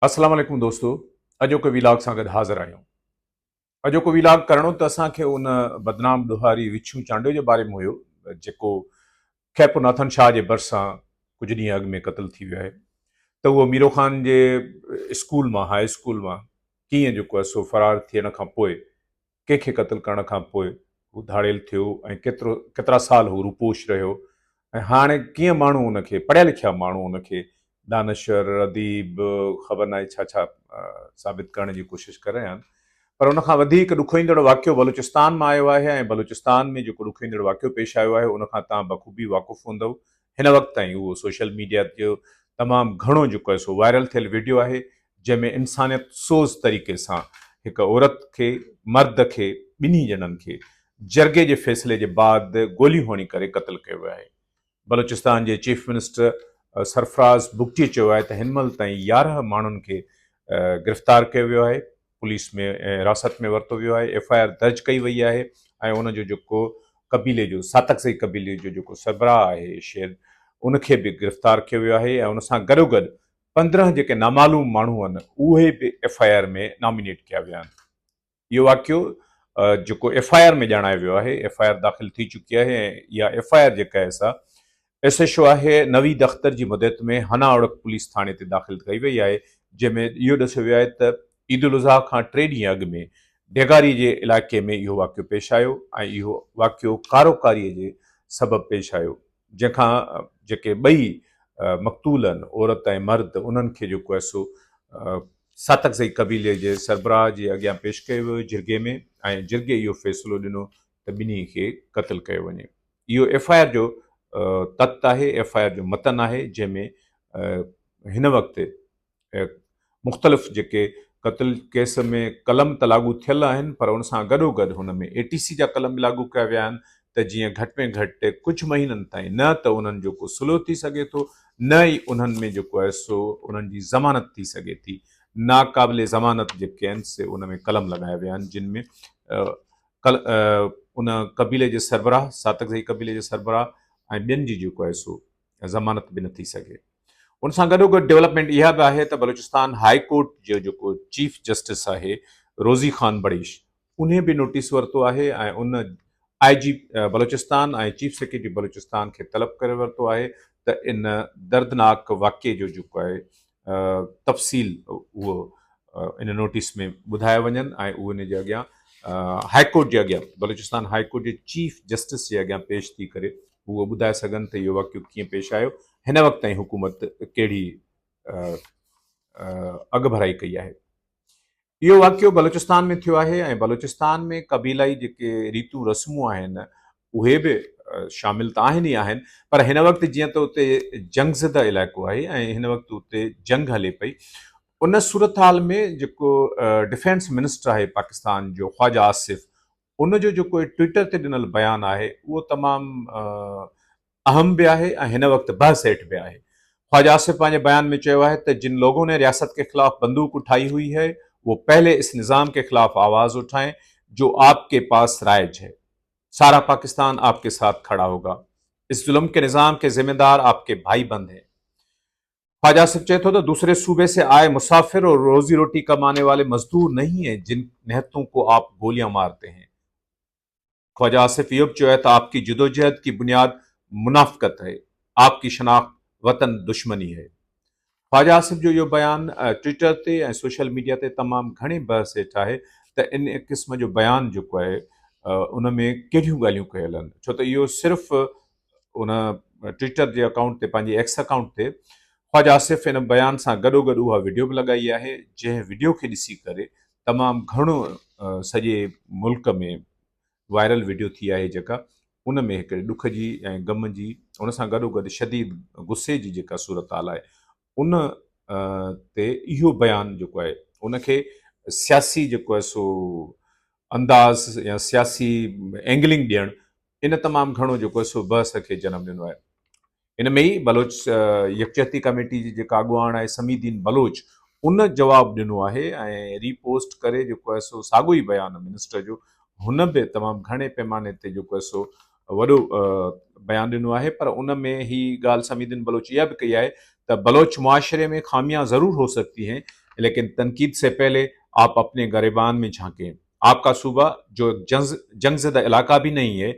السلام عليڪم دوستو اڄوڪو ويلاگ سان گڏ حاضر آهيون. اڄوڪو ويلاگ ڪرڻو ته اسان کي ان بدنام ڏوهاري وڇون چانڊيو جي باري ۾ هيو جيڪو خيرپور ناٿن شاهه جي ڀرسان ڪجهه ڏينهن اڳ ۾ قتل ٿي ويو آهي ته اهو ميرو خان جي اسڪول مان هاء اسڪول مان ڪيئن جيڪو آهي سو فرار ٿيڻ کان پوء ڪنهن کي قتل ڪرڻ کان پوء هو ڌاڙيل ٿيو ۽ ڪيترو ڪيترا سال هو روپوش رهيو ۽ هاڻي ڪيئن ماڻهو ان کي پڙهيا لکيا ماڻهو ان کي دانشور اديب خبر ناهي ڇا ڇا ثابت ڪرڻ جي ڪوشش ڪري رهيا آهن پر ان کان وڌيڪ ڏکوئيندڙ واقعو بلوچستان مان آيو آهي ۽ بلوچستان ۾ جيڪو ڏکوئيندڙ واقعو پيش آيو آهي ان کان توهان بخوبي واقف هوندؤ هن وقت تائين اهو سوشل ميڊيا جو تمام گهڻو جيڪو آهي سو وائرل ٿيل وڊيو آهي جنهن ۾ انسانيت سوز طريقي سان هڪ عورت کي مرد کي ٻنهي ڄڻن کي جرڳي جي فيصلي جي بعد گوليون هڻي ڪري قتل ڪيو ويو آهي. بلوچستان جي چيف منسٽر سرفراز بگٽي چيو آهي ته هن مهل تائين 11 ماڻهن کي گرفتار ڪيو ويو آهي، پوليس ۾ حراست ۾ ورتو ويو آهي، ايف I R درج ڪئي وئي آهي ۽ ان جو جيڪو قبيلي جو ساتڪزئي قبيلي جو جيڪو سربراهه آهي شير ان کي به گرفتار ڪيو ويو آهي ۽ ان سان گڏوگڏ 15 جيڪي نامعلوم ماڻهو آهن اهي به ايف I R ۾ nominate ڪيا ويا آهن. اهو واقعو جيڪو ايف I R ۾ ڄاڻايو ويو آهي، ايف I R داخل ٿي چڪي آهي ۽ اها ايف I R جيڪا آهي سا ايس ايڇ او آهي نويد اختر جي مدعيت ۾ حنا اوڙڪ پوليس ٿاڻي تي داخل ڪئي وئي آهي جنهن ۾ اهو ڏسيو ويو آهي ته عيد الاضحيٰ کان ٽي ڏينهن اڳ ۾ ڊيگاري جي علائقي ۾ اهو واقعو پيش آيو ۽ اهو واقعو ڪاروڪاري جي سبب پيش آيو جنهن کان جيڪي ٻئي مقتول آهن عورت ۽ مرد انهن کي جيڪو آهي سو ساتڪزئي قبيلي جي سربراهه جي اڳيان پيش ڪيو ويو جرڳي ۾ ۽ جرڳي اهو فيصلو ڏنو ته ٻنهي کي قتل ڪيو وڃي. اهو ايف I R جو تت آهي، ايف I R جو متن آهي جنهن ۾ هن وقت مختلف جيڪي قتل ڪيس ۾ قلم ته لاڳو ٿيل آهن پر ان سان گڏوگڏ هن ۾ اي ٽي سي جا قلم به لاڳو ڪيا ويا آهن ته جيئن گهٽ ۾ گهٽ ڪجهه مهينن تائين نه ته انهن جو ڪو صلح ٿي سگهي ٿو نه ئي انهن ۾ جيڪو آهي سو انهن جي ضمانت ٿي سگهي ٿي. ناقابل ضمانت جيڪي آهن سي ان ۾ قلم لڳايا ويا آهن جن ۾ ان قبيلي جي سربراهه ساتڪزئي قبيلي جي سربراهه ۽ ٻين جي جيڪو آهي سو ضمانت به نه ٿي سگهي. ان سان گڏوگڏ ڊولپمينٽ اها به آهي ته بلوچستان هاء ڪورٽ جو جيڪو چيف جسٽس آهي روزي خان بڙيش انهي به نوٽيس ورتو آهي ۽ ان I G Balochistan ۽ chief secretary Balochistan کي طلب ڪري ورتو آهي ته ان دردناڪ واقعي جو جيڪو آهي تفصيل اهو ان نوٽيس ۾ ٻڌايا وڃن ۽ اهو ان جي اڳيان هاء ڪورٽ جي اڳيان بلوچستان هاء ڪورٽ جي چيف جسٽس جي اڳيان پيش ٿي ڪري اهو ٻڌائي سگهن ته اهو واقعو ڪيئن پيش آيو هن وقت تائين حڪومت ڪهڙي اڳڀرائي ڪئي آهي. اهو واقعو بلوچستان ۾ ٿيو آهي ۽ بلوچستان ۾ قبيلائي جيڪي ريتون رسمون آهن اهي به شامل ته آهن ئي آهن پر هن وقت جيئن ته اتي جنگ زده علائقو آهي ۽ هن وقت اتي جنگ هلي پئي ان صورتحال ۾ جيڪو ڊفينس منسٽر آهي پاڪستان جو خواجه آصف ان جو جيڪو ٽوئٽر تي ڏنل بيان آهي اهو تمام اهم به آهي ۽ هن وقت بحث هيٺ به آهي. خواجه آصف پنهنجي بيان ۾ چيو آهي ته جن لوگون ني رياست ڪي خلاف بندوق اٺائي هئي هي وو پهلي اس نظام ڪي خلاف آواز اٺائين جو آپ ڪي پاس رائج هي. سارا پاڪستان آپ ڪي ساٿ کڙا هوگا. اس ظلم ڪي نظام ڪي ذمه دار آپ ڪي ڀائي بند هين. خواجه آصف چئي ٿو ته دوسري صوبي سي آئي مسافر اور روزي روٽي ڪماني والي مزدور نهين هين جن نهتون ڪو آپ گوليان مارتي هين. خواجه آصف اهو به چيو آهي ته آپ ڪي جدوجهد ڪي بنياد منافقت هي، آپ ڪي شناخت وطن دشمني هي. خواجه آصف جو اهو بيان ٽوئٽر تي ۽ سوشل ميڊيا تي تمام گهڻي بحث هيٺ آهي ته ان قسم جو بيان جيڪو آهي ان ۾ ڪهڙيون ڳالهيون ڪيل آهن ڇو ته اهو صرف ان ٽوئٽر جي اڪائونٽ تي پنهنجي ايڪس اڪائونٽ تي خواجه آصف ان بيان سان گڏوگڏ اها وڊيو به لڳائي آهي جنهن وڊيو کي ڏسي ڪري تمام گهڻو سڄي ملڪ ۾ وائرل وڊيو ٿي آهي جيڪا ان ۾ هڪڙي ڏک جي ۽ غم جي ان سان گڏوگڏ شديد غصي جي جيڪا صورتحال آهي ان تي اهو بيان جيڪو آهي ان کي سياسي جيڪو آهي سو انداز يا سياسي اينگلنگ ڏيڻ ان تمام گهڻو جيڪو آهي سو بحث کي جنم ڏنو آهي. ان ۾ ئي بلوچ يڪجهتي ڪميٽي جي جيڪا اڳواڻ آهي سمي دين بلوچ ان جواب ڏنو آهي ۽ ري پوسٽ ڪري جيڪو آهي سو ساڳيو ئي بيان منسٽر جو هن به تمام گهڻي پيماني تي جيڪو آهي سو وڏو بيان ڏنو آهي پر ان ۾ هي ڳالهه سمي دين بلوچ اها به ڪئي آهي ته بلوچ معاشري ۾ خاميان ضرور هو سگهتي هين ليڪن تنقيد سي پهلي آپ اپني گريبان ۾ جهانڪين. آپ ڪا صوبه جو ايڪ جنگ زده علاقه ڀي نهين هي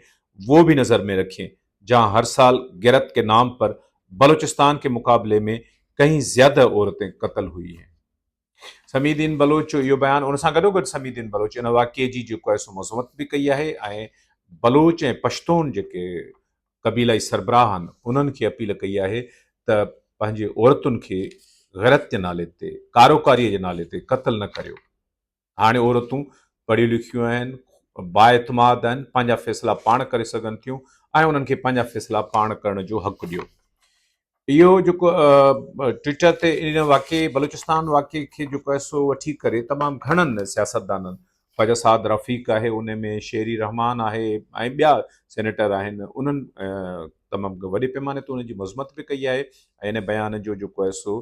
وو ڀي نظر ۾ رکين جهان هر سال غيرت ڪي نام پر بلوچستان ڪي مقابلي ۾ ڪهين زياده عورتين قتل هئي هين. سميع دين بلوچ جو اهو بيان ان سان گڏوگڏ سميع دين بلوچ ان واقعي جي جيڪو آهي سو مذمت به ڪئي آهي ۽ بلوچ ۽ پشتون جيڪي قبيلائي سربراهه آهن انهن کي اپيل ڪئي آهي ته پنهنجي عورتن کي غيرت جي نالي تي ڪاروڪاري جي نالي تي قتل نه ڪريو. هاڻي عورتون پڙهيون لکيون آهن، بااعتماد آهن، پنهنجا فيصلا پاڻ ڪري سگهن ٿيون ۽ انهن کي پنهنجا فيصلا پاڻ ڪرڻ جو حق ڏيو. اهو جيڪو ٽوئٽر تي ان واقعي بلوچستان واقعي کي جيڪو آهي سو وٺي ڪري تمام گهڻن سياستدانن خواجه سعد رفيق آهي ان ۾ شيري رحمان آهي ۽ ٻيا سينيٽر آهن انهن تمام وڏي پيماني تي ان جي مذمت به ڪئي آهي ۽ ان بيان جو جيڪو آهي سو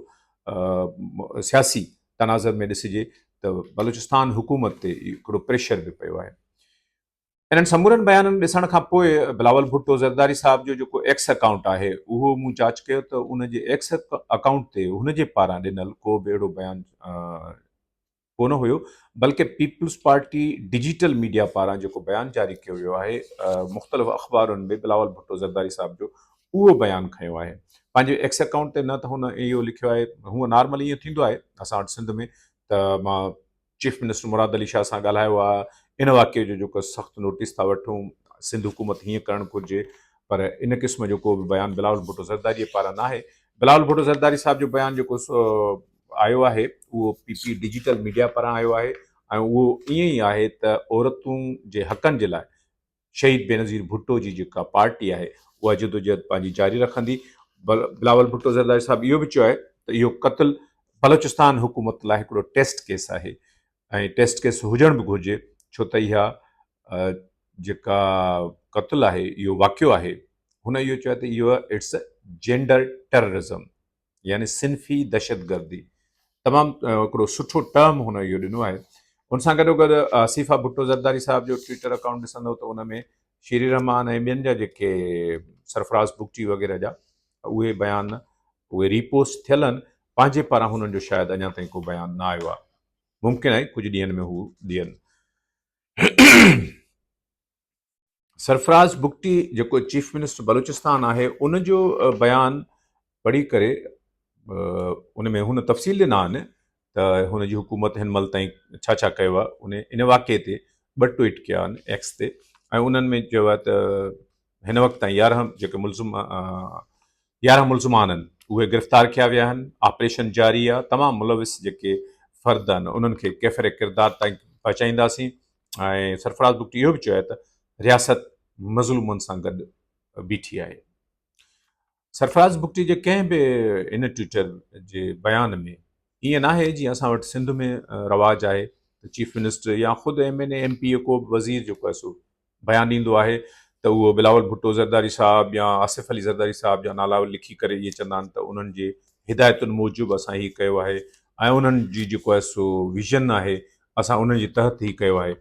سياسي تناظر ۾ ڏسجي ته بلوچستان حڪومت تي هڪڙو پريشر به پيو آهي. انهن سمورن بيانن ڏسڻ کان پوء بلاول ڀٽو زرداري صاحب جو جيڪو ايڪس اڪائونٽ آهي اهو مون جاچ ڪيو ته ان جي ايڪس اڪائونٽ تي هن جي پاران ڏنل ڪو به اهڙو بيان ڪونه هيو بلڪه پيپلز پارٽي ڊجيٽل ميڊيا پاران جيڪو بيان جاري ڪيو ويو آهي مختلف اخبارن ۾ بلاول ڀٽو زرداري صاحب جو اهو بيان کنيو آهي پنهنجي ايڪس اڪائونٽ تي نه ته هن اهو لکيو آهي هونء نارمل ائين ٿيندو آهي اسان وٽ سنڌ ۾ ته مان چيف منسٽر مراد علي شاهه سان ڳالهايو آهي ان واقعي جو جيڪو سخت نوٽيس ٿا وٺون سنڌ حڪومت هيئن ڪرڻ گهرجي پر ان قسم جو ڪو به بيان بلاول ڀٽو زرداري پاران ناهي بلاول ڀٽو زرداري صاحب جو بيان جيڪو آيو آهي اهو پي پي ڊجيٽل ميڊيا پاران آيو آهي ۽ اهو ائين ئي آهي ته عورتون جي حقن جي لاء شهيد بينظير ڀٽو جي جيڪا پارٽي آهي اها جدوجهد پنهنجي جاري رکندي. بلاول ڀٽو زرداري صاحب اهو به چيو آهي ته اهو قتل بلوچستان حڪومت لاء هڪڙو ٽيسٽ ڪيس آهي ۽ ٽيسٽ ڪيس هجڻ به گهرجي ڇو ته اها جيڪا قتل آهي اهو واقعو آهي هن اهو چيو آهي ته اهو it's gender terrorism يعني صنفي دهشتگردي تمام هڪڙو سٺو ٽرم هن اهو ڏنو آهي ان سان گڏو گڏ آصفه ڀٽو زرداري صاحب جو ٽوئٽر اڪائونٽ ڏسندو ته ان ۾ شيري رحمان ۽ ٻين جا جيڪي سرفراز بگٽي وغيره جا اهي بيان اهي ريپوسٽ ٿيل آهن پنهنجي پاران هنن جو شايد اڃا تائين ڪو بيان نه آيو آهي ممڪن آهي ڪجهه ڏينهن ۾ هو ڏين. سرفراز بگٽي جيڪو چيف منسٽر بلوچستان آهي ان جو بيان پڙهي ڪري ان ۾ هن تفصيل ڏنا آهن ته هن جي حڪومت هن مهل تائين ڇا ڇا ڪيو آهي ان ان واقعي تي ٻه ٽوئيٽ ڪيا آهن ايڪس تي ۽ انهن ۾ چيو آهي ته هن وقت تائين 11 جيڪي ملزم 11 ملزمان آهن اهي گرفتار ڪيا ويا آهن آپريشن جاري آهي تمام ملوث جيڪي فرد آهن انهن کي ڪيفر ڪردار تائين پهچائينداسين ۽ سرفراز بگٽي اهو به چيو آهي ته رياست مظلومن سان گڏ بيٺي آهي. سرفراز بگٽي جي ڪنهن به ان ٽوئٽر جي بيان ۾ ائين ناهي جيئن اسان وٽ سنڌ ۾ رواج آهي ته چيف منسٽر يا خود M N A M P A ڪو به وزير جيڪو آهي سو بيان ڏيندو آهي ته اهو بلاول ڀٽو زرداري صاحب يا آصف علي زرداري صاحب جا نالا لکي ڪري اهي چوندا آهن ته انهن جي هدايتن موجب اسان هي ڪيو آهي ۽ انهن جي جيڪو آهي سو ويزن آهي اسان انهن جي تحت هي ڪيو آهي.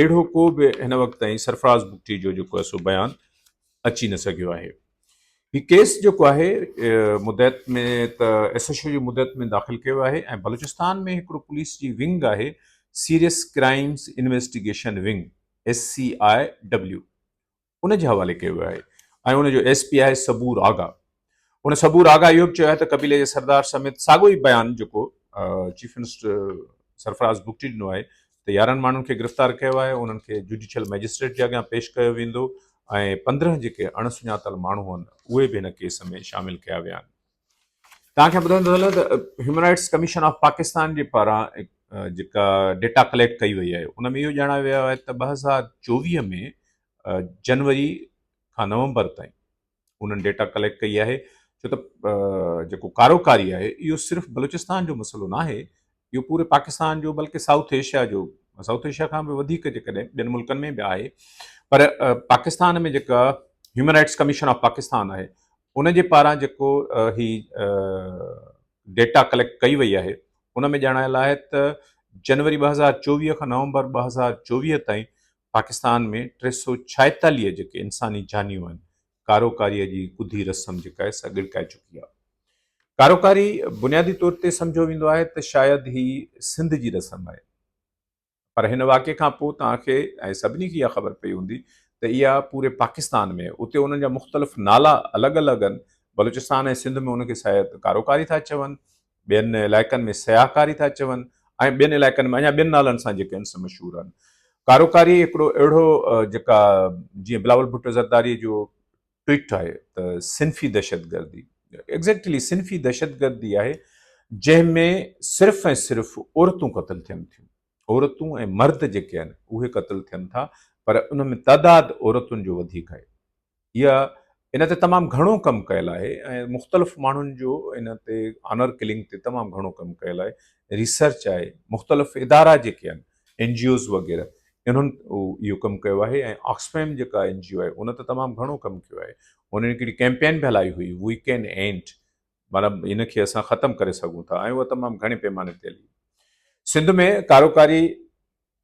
اهڙو ڪو به هن وقت تائين سرفراز بگٽي جو جيڪو آهي سو بيان اچي نه سگهيو آهي. هي ڪيس جيڪو آهي مدعيت ۾ ته ايس ايڇ او جي مدعيت ۾ داخل ڪيو آهي ۽ بلوچستان ۾ هڪڙو پوليس جي ونگ آهي serious crimes investigation wing, S C I W, ان جي حوالي ڪيو ويو آهي ۽ ان جو ايس پي آهي صبور آغا. ان صبور آغا اهو به چيو آهي ته قبيلي جي سردار سميت ساڳيو ئي بيان جيڪو چيف منسٽر سرفراز بگٽي ڏنو آهي ته 11 ماڻهن کي گرفتار ڪيو آهي انهن کي جوڊيشل مئجسٽريٽ جي اڳيان پيش ڪيو ويندو ۽ 15 جيڪي اڻ سڃاتل ماڻهو آهن اهي به هن ڪيس ۾ شامل ڪيا ويا آهن. توهان کي ٻڌائيندو هلان ته human rights commission of Pakistan جي پاران جيڪا ڊيٽا ڪليڪٽ ڪئي وئي آهي ان ۾ اهو ڄاڻايو ويو آهي ته 2024 ۾ جنوري کان نومبر تائين انهن ڊيٽا ڪليڪٽ ڪئي آهي ڇو ته جيڪو ڪاروڪاري آهي اهو صرف بلوچستان جو مسئلو نه آهي اهو پوري پاڪستان جو بلڪه سائوٿ ايشيا جو سائوٿ ايشيا کان به وڌيڪ جيڪڏهن ٻين ملڪن ۾ به آهي پر پاڪستان ۾ جيڪا human rights commission of Pakistan آهي ان جي پاران جيڪو هي ڊيٽا ڪليڪٽ ڪئي وئي آهي ان ۾ ڄاڻايل آهي ته جنوري 2024 کان نومبر 2024 تائين پاڪستان ۾ 346 جيڪي انساني جانيون آهن ڪاروڪاريء جي ڪڌي رسم جيڪا آهي سا ڳڙڪائي چڪي آهي. ڪاروڪاري بنيادي طور تي سمجهيو ويندو آهي ته شايد هي سنڌ جي رسم آهي پر هن واقعي کان پوء توهان کي ۽ سڀني کي اها خبر پئي هوندي ته اها پوري پاڪستان ۾ اتي انهن جا مختلف نالا الڳ الڳ آهن. بلوچستان ۽ سنڌ ۾ ان کي شايد ڪاروڪاري ٿا چون، ٻين علائقن ۾ سياهڪاري ٿا چون ۽ ٻين علائقن ۾ اڃا ٻين نالن سان جيڪي آهن سي مشهور آهن. ڪاروڪاري هڪڙو اهڙو جيڪا جيئن بلاول ڀٽو زرداري جو ٽوئيٽ آهي ته صنفي دهشتگردي ايگزيڪٽلي صنفي دهشتگردي آهي جنهن ۾ صرف ۽ صرف عورتون قتل ٿين ٿيون عورتون ۽ مرد جيڪي آهن اهي قتل ٿين ٿا پر ان ۾ تعداد عورتن جو وڌيڪ آهي اها ان تي تمام گهڻو ڪم ڪيل آهي ۽ مختلف ماڻهن جو ان تي آنر ڪلنگ تي تمام گهڻو ڪم ڪيل آهي ريسرچ آهي مختلف ادارا جيڪي آهن اين جي اوز وغيره انهن اهو ڪم ڪيو آهي ۽ آڪسفيم جيڪا اين جي او آهي ان ته تمام گهڻو ڪم ڪيو آهي. انهن هڪڙي ڪيمپين به هلائي هئي وي ڪين اينڊ معنيٰ ان کي اسان ختم ڪري سگهون ٿا ۽ اها تمام گهڻي پيماني تي هلي. سنڌ ۾ ڪاروڪاري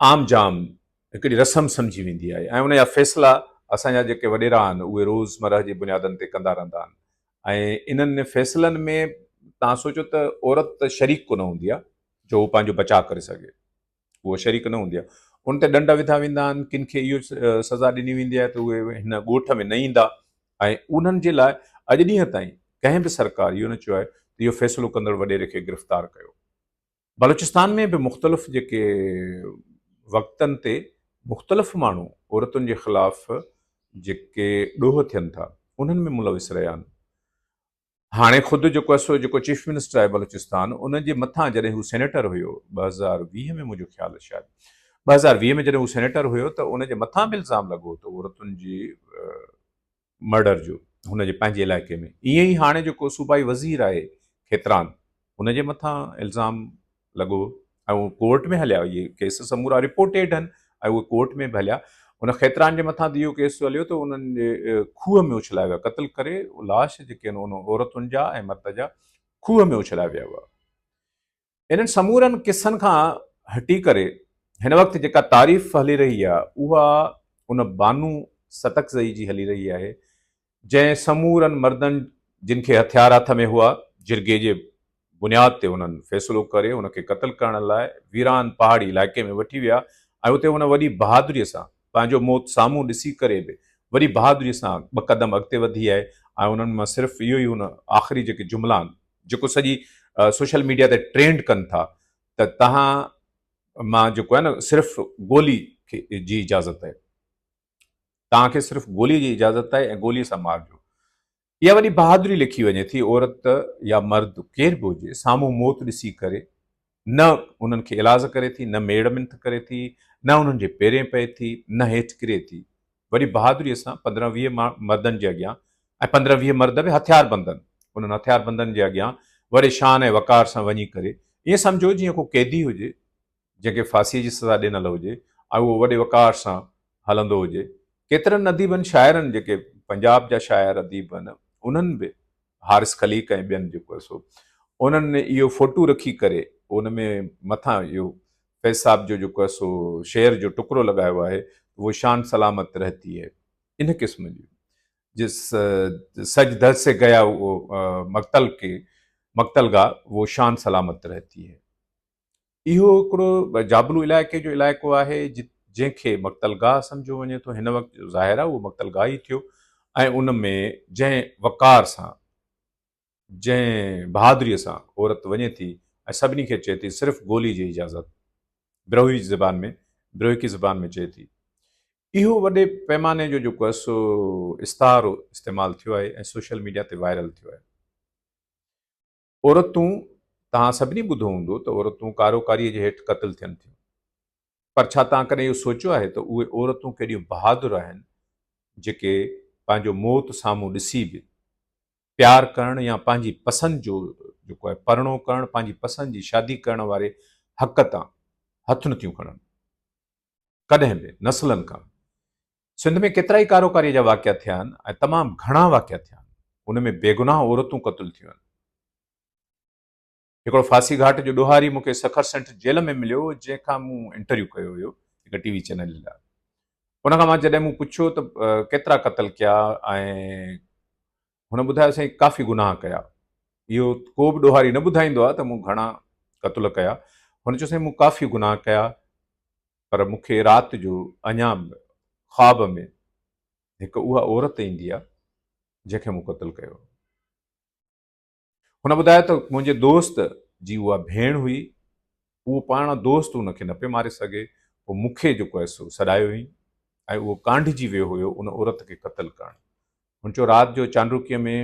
عام جام هڪڙي رسم سمجهي ويندي آهي ۽ ان جا فيصلا اسان جا جيڪي وڏيرا آهن اهي روزمرهه جي بنيادن تي ڪندا رهندا آهن ۽ انهن فيصلن ۾ توهان سوچو ته عورت ته شريڪ ڪونه هوندي آهي جو هو پنهنجو بچاء ڪري سگهي. اهو شريڪ نه هوندي آهي. ان تي ڏنڊ وڌا ويندا آهن، ڪن کي اهو سزا ڏني ويندي آهي ته اهي هن ڳوٺ ۾ نه ايندا ۽ انهن جي لاء اڄ ڏينهن تائين ڪنهن به سرڪار اهو نه چيو آهي ته اهو فيصلو ڪندڙ وڏيري کي گرفتار ڪيو. بلوچستان ۾ به مختلف جيڪي وقتن تي مختلف ماڻهو عورتن جي خلاف جيڪي ڏوهه ٿين ٿا انهن ۾ ملوث رهيا آهن. هاڻي خود جيڪو آهي سو جيڪو چيف منسٽر آهي بلوچستان ان جي مٿان جڏهن هو سينيٽر هيو 2020 ۾ منهنجو خيال آهي شايد 2020 ۾ جڏهن هو سينيٽر هيو ته ان جي مٿان به الزام لڳو ته عورتن جي مرڊر جو هن جي پنهنجي علائقي ۾ ائين ئي هاڻي جيڪو صوبائي وزير آهي کيتران ان جي مٿان الزام لڳو ۽ اهي ڪورٽ ۾ هليا اهي ڪيس سمورا رپورٽيڊ آهن ۽ اهي ڪورٽ ۾ به هليا ان خيتران جي مٿان اهو ڪيس هليو ته انهن جي کوهه ۾ اڇلايا ويا قتل ڪري لاش جيڪي آهن ان عورتن جا ۽ مرد جا کوهه ۾ اڇلايا ويا هئا انهن سمورن قصن کان هٽي ڪري هن وقت جيڪا تعريف هلي رهي آهي اها ان بانو ستڪزئي جي هلي رهي آهي جنهن سمورن مردن جن کي هٿيار هٿ ۾ هئا، جرڳي جي بنياد تي انهن فيصلو ڪري ان کي قتل ڪرڻ لاء ويران پهاڙي علائقي ۾ وٺي ويا ۽ اتي هن وڏي بهادريء سان پنهنجو موت سامهون ڏسي ڪري به وڏي بهادريء سان ٻه قدم اڳتي وڌي آئي ۽ انهن مان صرف اهو ئي هن آخري جيڪي جملا آهن جيڪو سڄي سوشل ميڊيا تي ٽرينڊ ڪن ٿا ته توهان مان جيڪو آهي نه صرف گولي جي اجازت آهي. توهان کي صرف گولي جي اجازت آهي ۽ گولي سان مارجو. اها وڏي بهادري ليکي وڃي ٿي، عورت يا مرد ڪير به هجي، سامهون موت ڏسي ڪري نه انهن کي ايلاز ڪري ٿي، نه ميڙ منٿ ڪري ٿي، نه انهن جي پيرين پئي ٿي، نه هيٺ ڪري ٿي. وڏي بهادريء سان 15 20 مردن جي اڳيان ۽ 15 20 مرد به هٿياربندن، انهن هٿياربندن جي اڳيان وڏي شان ۽ وقار سان وڃي ڪري ائين سمجهو جيئن ڪو قيدي هجي، جنهن کي ڦاسيء جي سزا ڏنل هجي ۽ اهو وڏي وقار سان هلندو هجي. ڪيترن اديبن شاعرن جيڪي پنجاب جا شاعر اديب آهن انهن به حارث خليق ۽ ٻين جيڪو آهي سو انهن اهو فوٽو رکي ڪري ان ۾ مٿان اهو فيض صاحب جو جيڪو آهي سو شعر جو ٽڪرو لڳايو آهي وہ شان سلامت رهتي هي ان قسم جي جس سج دھج سي گيا وہ مقتل ڪي مقتل گاھ وہ شان سلامت رهتي هي. اهو هڪڙو جابلو علائقي جو علائقو آهي جنهن کي مقتل گاهه سمجهيو وڃي ٿو. هن وقت ظاهر آهي اهو مقتل گاهه ئي ٿيو ۽ ان ۾ جنهن وقار سان جنهن بهادريء سان عورت وڃي ٿي ۽ سڀني کي چئي ٿي صرف گولي جي اجازت بروهي زبان ۾ بروهڪي زبان ۾ چئي ٿي اهو وڏي پيماني جو جيڪو آهي سو استعارو استعمال ٿيو آهي ۽ سوشل ميڊيا تي وائرل ٿيو آهي. عورتون، توهان سڀني ٻڌو هوندو ته عورتون ڪاروڪاريء جي هيٺ قتل ٿين ٿيون. پر ڇا توهان ڪڏهن اهو سوچيو آهي ته اهي عورتون ڪيڏيون بهادر آهن جيڪي پنهنجو موت سامهون ڏسي به پيار ڪرڻ يا پنهنجي پسند جو جيڪو آهي پرڻو ڪرڻ، پنهنجي پسند جي شادي ڪرڻ واري حق تان هٿ نٿيون کڻن. ڪڏهن به، نسلن کان. سنڌ ۾ ڪيترائي ڪاروڪاريء جا واقعا ٿيا آهن ۽ تمام گهڻا واقعا ٿيا آهن. ان ۾ بيگناهه عورتون قتل ٿيون آهن. هڪڙو ڦاسي گهاٽ جو ڏوهاري مون کي سکر سينٽر جيل ۾ مليو جنهن کان مون انٽرويو ڪيو هيو هڪ ٽي وي چينل جي لاء. ان کان مان جڏهن مون پڇيو ته ڪيترا قتل ڪيا ۽ هن ٻڌايو سائين ڪافي گناهه ڪيا. اهو ڪو به ڏوهاري نه ٻڌائيندو آهي ته مون گهڻا قتل ڪيا. هن چيو سائين مون ڪافي گناهه ڪيا پر مون کي رات جو اڃا به خواب ۾ هڪ اها عورت ايندي آهي جنهن کي مون قتل ڪيو. هن ٻڌايو ته منهنجي دوست جي اها ڀيڻ هئي، اهو پاڻ دوست ان کي نه پيو ماري سگهي، پوء مون کي جيڪو آهي سو سڏايو هئين ۽ اهو ڪانڍجي ويو هيو ان عورت کي قتل ڪرڻ. هن چيو رات جو چانڊوڪيء ۾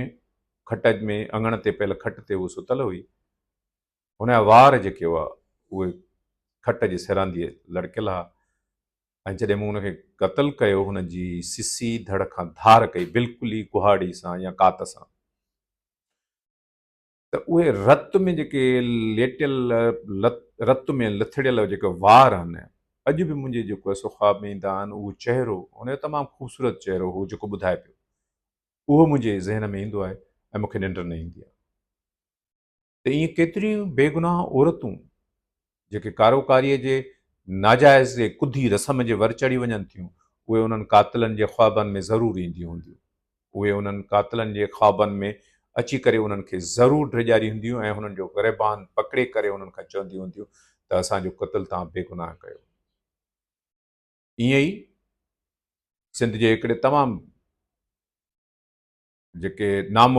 کٽ ۾ اڱڻ تي پيل کٽ تي هوء ستل هئي. هن جا وار جيڪي هئا اهي کٽ جي سيرانديء لڙڪيل ها ۽ جڏهن مون هن کي قتل ڪيو، هن جي سسي ڌڙ کان ڌار ڪئي، بلڪل ئي ڪهاڙي سان يا ڪات سان، ته اهي رت ۾ جيڪي ليٽيل، رت ۾ لٿڙيل جيڪي وار آهن، اڄ به منهنجي جيڪو آهي سو خواب ۾ ايندا آهن، اهو چهرو، هن جو تمام خوبصورت چهرو هو جيڪو ٻڌائي پيو، اهو منهنجي ذهن ۾ ايندو آهي ۽ مون کي ننڊ نه ايندي آهي. ته ائين ڪيتريون بيگناهه عورتون جيڪي ڪاروڪاريء جي ناجائز ۽ ڪڌي رسم جي ور چڙهي وڃن ٿيون، اهي انهن قاتلن جي خوابن ۾ ضرور اينديون هونديون. اهي انهن قاتلن جي خوابن ۾ اچي ڪري انهن کي ضرور ڊيڄاريون هونديون ۽ هنن جو گريبان پڪڙي ڪري انهن کان چونديون هونديون ته اسان جو قتل توهان بيگناهه ڪيو. ائين ئي سنڌ جي هڪڙي تمام جيڪي نامور.